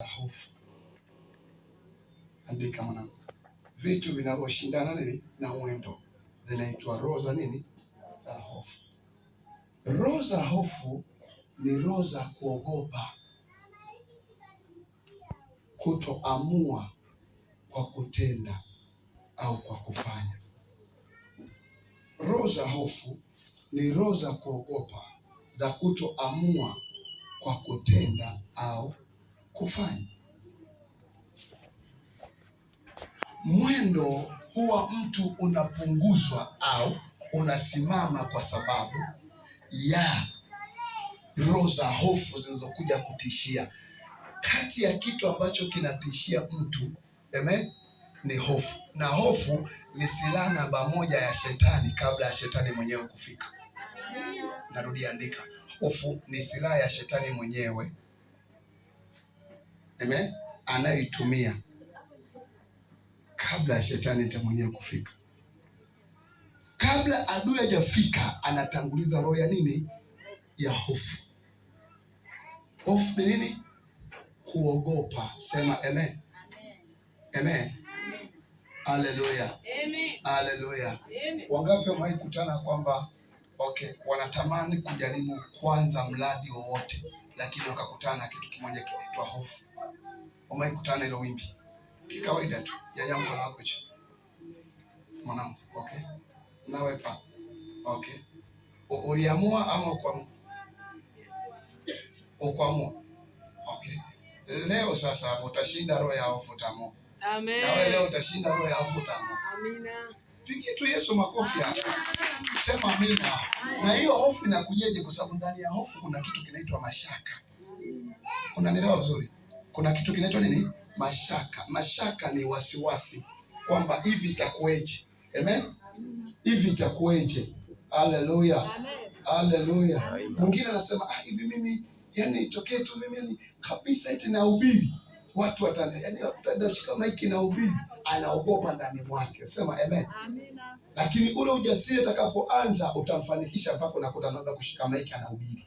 Hofu. Andika mwanangu, vitu vinavyoshindana nini na mwendo zinaitwa roho za nini? Za hofu. Roho za hofu ni roho za kuogopa, kutoamua kwa kutenda au kwa kufanya. Roho za hofu ni roho za kuogopa, za kutoamua kwa kutenda au kufanya. Mwendo huwa mtu unapunguzwa au unasimama kwa sababu ya roho za hofu zinazokuja kutishia. Kati ya kitu ambacho kinatishia mtu, amen, ni hofu, na hofu ni silaha namba moja ya shetani kabla ya shetani mwenyewe kufika. Narudia, andika, hofu ni silaha ya shetani mwenyewe, amen, anayoitumia kabla ya shetani mwenyewe kufika. Kabla adui hajafika, anatanguliza roho ya nini? Ya hofu. Hofu ni nini? Kuogopa. Sema amen. Amen. Haleluya. Haleluya. Wangapi wamewahi kutana kwamba okay, wanatamani kujaribu kwanza mradi wowote, lakini wakakutana na kitu kimoja kinaitwa hofu? Wamewahi kutana hilo wimbi? Kikawaida tu. Nyanya mkono wako hicho. Mwanangu, okay. Nawe pa. Okay. Uliamua ama ukuamua? Ukuamua. Okay. Leo sasa hapo utashinda roho ya hofu utaamua. Amen. Na wewe leo utashinda roho ya hofu utaamua. Amina. Pigie tu Yesu makofi hapa. Sema amina. Na hiyo hofu inakujeje? Kwa sababu ndani ya hofu kuna kitu kinaitwa mashaka. Unanielewa vizuri? Kuna kitu kinaitwa nini? Mashaka. Mashaka ni wasiwasi kwamba hivi itakuweje? Amen. Hivi itakuweje? Haleluya. Haleluya. Mwingine anasema ah, hivi mimi yani itokee tu mimi yani kabisa eti nahubiri watu watani yani watashika maiki nahubiri, anaogopa ndani mwake. Sema amen. Amina. Lakini ule ujasiri atakapoanza utamfanikisha mpaka unakuta anaanza kushika maiki anahubiri.